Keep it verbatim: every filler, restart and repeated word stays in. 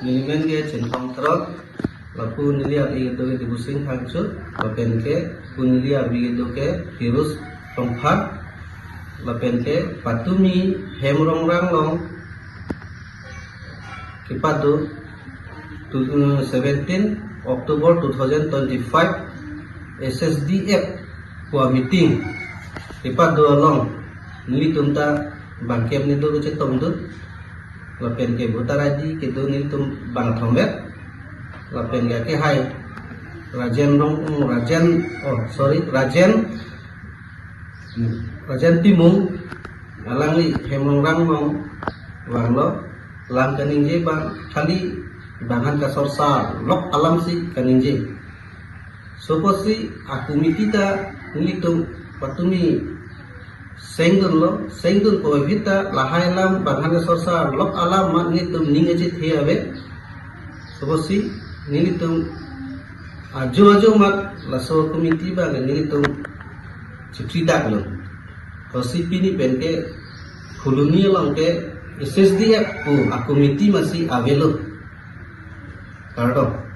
Nelimen ke Chinthong Terot, lapu neli ari kedo ke Dibusing Phangcho, lapen ke pu neli arvi kedo ke Pirus Tongphar, lapen ke patumi Hemrongrang along kepado tu, eh, seventeen October two thousand twenty-five S S D F pu a-meeting kepado along nelitum ta bangkep nedo kachetongdun, lapen ke voter I D kedo nelitum bang thomvet, lapen ke akehai Rajen Rong, Rajen, oh sorry, Rajen, Rajen Timung, alangli Hemrongrang along vanglo, alang kaningje abang kali bangphan kasorsar lok alam si kaningje. Suppose si a-committee ta nelitum patumi sengdunlo, sengdun pu aphi ta lahai alam bangphan kasorsar lok alam amat nelitum ning kachethe ave. Suppose si nelitum ajo ajo amat laso committee abang nelitum chipri daklo. Lasi pini pen ke Phuloni along ke S S D F pu a-committee masi avelo. Kardom.